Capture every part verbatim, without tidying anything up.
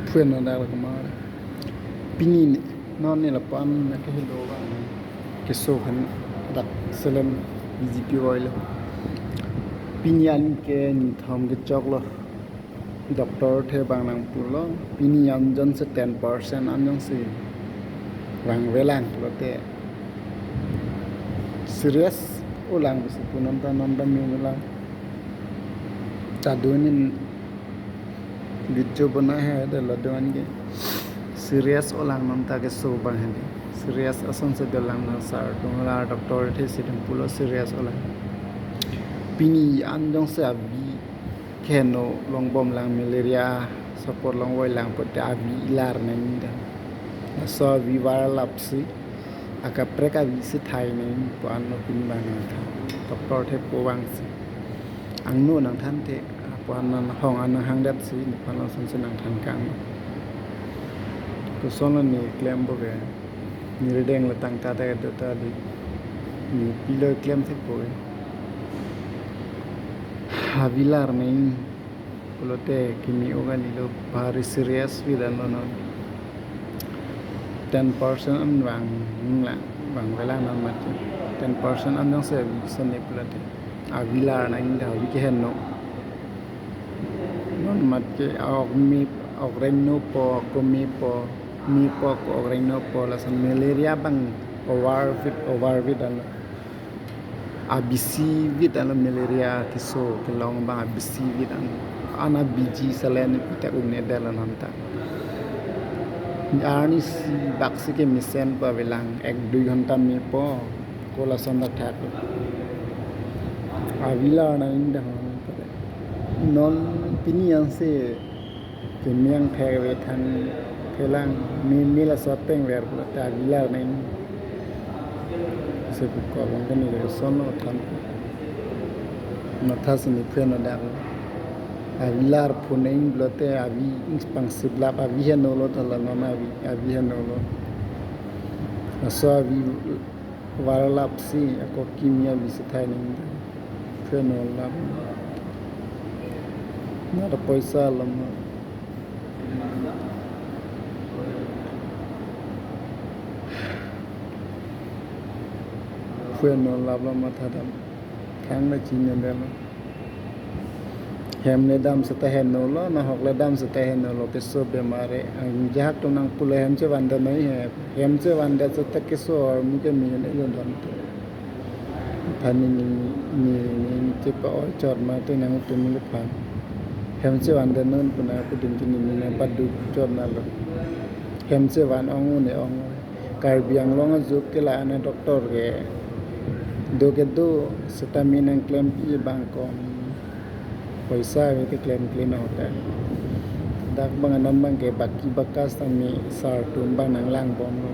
Phueno dak lo kemang. Pini non ne lapu-an na ke helo bang keso kan dak selen B J P oilo. Pini an ke nithom kechoklo. Doctor the bang nangpulo. Pini an jongsi ten percent an jongsi vangvelang pulote serious olang pusi pu non ta non ta me olang. Tadu nin video bonai hai de lo doan ke serious olang non ta keso bang hai de. Serious asonsi dolang non sar tum la doctor the si tum pulo serious olang. Pini an jongsi avi keheno longbomlang malaria support longvoilang pulote avi ilar nangji dan. Laso avi varlap si akaprek avi si thai nangji pu an lo pini bang nangthan. Doctor the pu vangsi. Angno nangthan the, pu an nanghong an nanghangdet si, nephan lo sonsi nangthan kang. Koson lo ne klem bo ke. Ne rideng le tangka ta do ta di. Ne pilo klem the po ke. Avi lar nangji pulote kimi oga nilo bhari serious vi dan lo non. Ten percent an vang lang, vangvelang non mati. Ten percent an jongsi avi sene pulote avi lar nangji da avi keheno. Non mat ke ok me, ok rengno po, ko me po, me po ko ok rengno po lason malaria bang overvit, overvit alo. A B C vit alo malaria keso kelong bang a B C vit an. Ana B G salen pitak un-edetlo non ta. Arnisi baksi kemesen pa velang ek dui ghonta me po. Ko lason dak thak. Avi lar nangji da hon. Non pini ansi kemang thek ave than thelang me me laso ateng ver pulote avi lar nangji. Se pu ko bang kani ke son lo than. Matha sini phueno dak. Avi lar phu nangji pulote avi ing pangsiplap avi heno lo thala non avi, avi heno lo. Laso avi varlap si ako kimi avi si thai nangji. Phueno lap. Na da poisa lama. Phueno lap lo matha dam. Thang na chini dam lo. Hem le dam seta heno lo, nahok le dam seta heno lo, keso bemar e. Angjahak atum nangpulo hem chevandet noi he. Hem chevandet seta keso armu ke me ne lo don te. Phan ni ni ni ni chepa-oi chot mate nangtum le phan. Hem chevandet non pu na kudun ke ni ni nangpadu chot na lo. Hem chevan ong un-e ong. Karbi Anglong ajuk ke la-an a doctor ke do ke do seta me nangklempi bang kom. Poisa ave te klemkle nang hotel. Dak bang anon bang ke baki bakas ta me sar atum bang nanglangbomlo.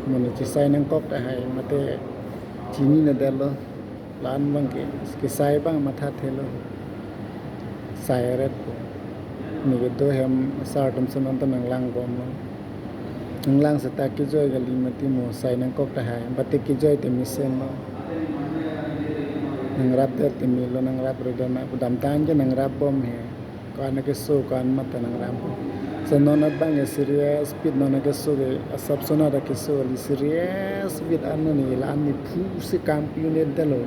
Mo ne chesai nangkok tahai mate chinine detlo. La-an bang ke kesai bang mathathelo. Sai ret po. Ne kedo hem sar atum si non ta nanglangbomlo. Nanglang seta kejoi kali mati mo sai nangkok tahai. Bate kejoi te mesenlo. Nangrapdet te melo, nangrapre dona. Kedamtang ke nangrapbom he. Ko-an akeso, ko-an mata nangrapbom. So non abang ke serious pit non akeso ke asap sona ta keso kali serious pit ano ne la-an ne phu si kam pi un-edetlo.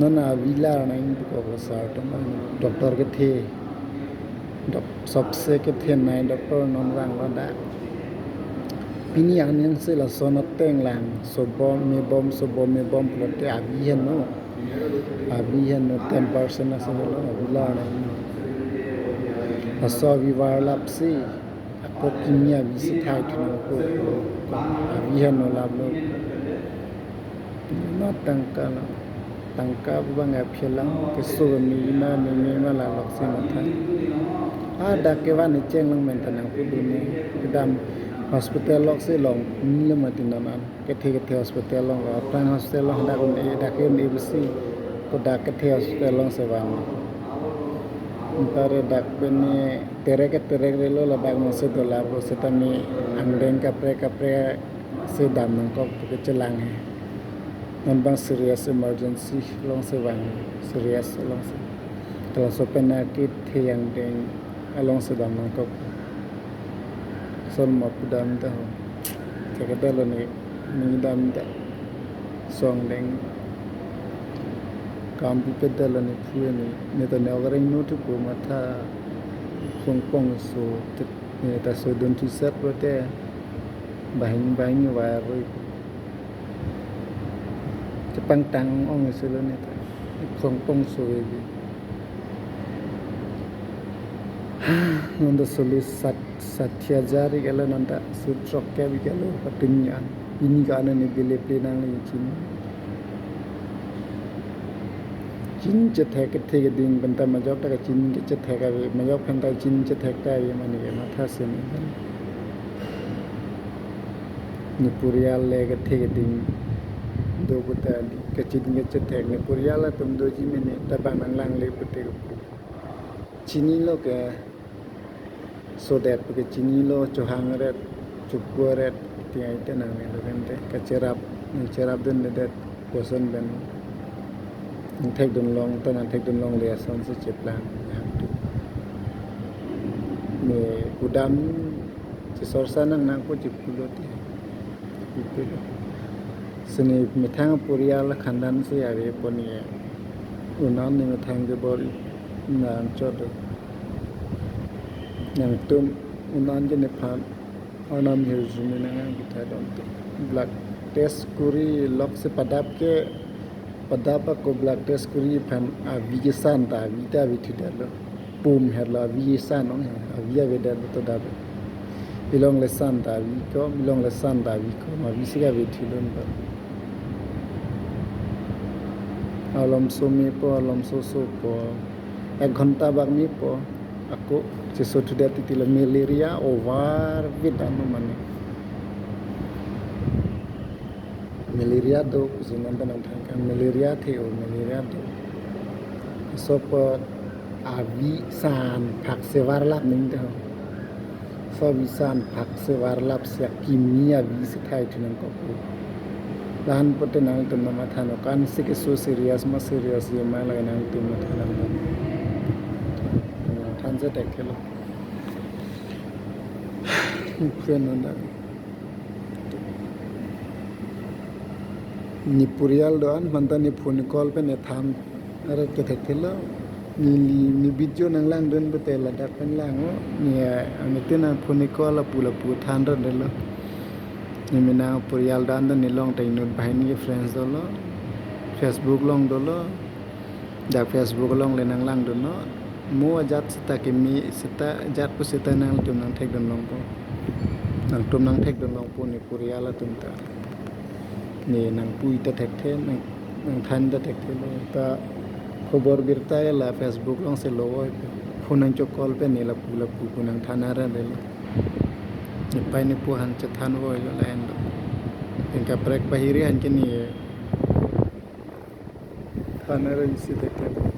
Non avi lar nangji ko sar atum doctor kethe. Dok, sobse kethenei doctor non vanglo dak. Pini an jongsi lason ateng lang, sobom mebom, sobom mebom pulote avi heno. Avi heno ten percent ase lo, avi lar nangji. Laso avi varlap si, ako kimi avi si thai thu nangpo. Avi heno lap lo. Na tangka lo. Tangka bang aphi lang keso me ma me me ma la lok si matha. Hadak kevan cheng long men ta nangpudun ne. Kedam hospital lok si long ni le mati non an. Kethe kethe hospital long lo. Aphrang hospital long dak un-e, dak un-e besi. Ko dak kethe hospital long si van. Antare dak pen ne terek terek relo la bang mo si dola bo seta me angdeng kaprek kaprek si dam nangkok pu kechelang he. Non bang serious emergency long si van, serious long si. Kalau so pen na kethe angdeng along si dam nangkok. Sol ma pudam ta ho. Thekdetlo ne, ne dam ta. Song deng. Kam pipedetlo ne phu ne. Ne ta ne orang nu tu ko matha. Song pong so. Ne ta so dun tu set lo te. Bahing bahing wai roi. Chepangtang ong isi lo ne ta. Song pong so we. Non ta solo sat, sat hajar ikelo non ta sutrok ke ikelo patin ya. Ini ka ane ne bile ple nang le chin. Chin chethek kethe keding penta majok ta kachin ke chethek ave, majok penta chin chethek ta ave mane ke matha sini. Ne purial le kethe keding do puta kachin ke chethek ne purial atum doji mene tabang nang lang le pute. Chinilo ke sodet ke chinilo chohang ret, chukwa ret, tiang ite nang ne lo kan te kacherap, nang cherap dun le det koson ben. Nang thekdun long ta nang thekdun long le ason se cheplang. Ne pudam chesorsa nang nang ko chepulo te. Chepulo. Sini methang purial khandan se ave pon ye. Unan ne methang ke bor nang chodo. Nangtum unan ke nephan Arnam hirjume nang kita dong tu. Blood test kuri lok se padap ke, padap ako blood test kuri aphan avi kesan ta avi ta avi thidetlo. Pum herlo avi kesan ong he, avi avedetlo to dap. Ilong le san ta avi ko, ilong le san ta avi ko, avi sika avi thidon ta. Alom so mepo, alom so sopo. Ek ghonta bak mepo. Ako cheso thudet titilo malaria over vedan mane. Malaria do kusinan tanang thangkang malaria the o malaria do. Sopo avi san phak se varlap ning do. So avi san phak se varlap siak kimi avi se thai thunang kopu. Lahan pote nangtum na matha no kan si ke so serious ma serious ye ma lage nangtum matha nang. Than se tek kelo. Friend nanda. Ne purial do-an manta ne phone call pen ne than. Are kethek thelo. Neli ne video nang langdun bete ladak pen lang o. Ne amitin nang phone call apu lapu than ra delo. Ne mena purial dan dan ne long ta inut bahini ke friends dolo. Facebook long dolo. Dak Facebook long le nang langdun no. Mo ajat seta keme seta jat pu seta nangtum nang thekdun longpo. Nangtum nang thekdun longpo ne purial atum ta. Ne nangpui ta thekthe, nang, nang than ta thekthe lo. Ta khobor birta ke la Facebook long se lo voi. Phone nang chok call pen ne lapu lapu pu nang than ara le lo. Ne pai ne pu han chethan voi lo lain lo. Pen kaprek pahiri han ke ne than ara isi thekthe.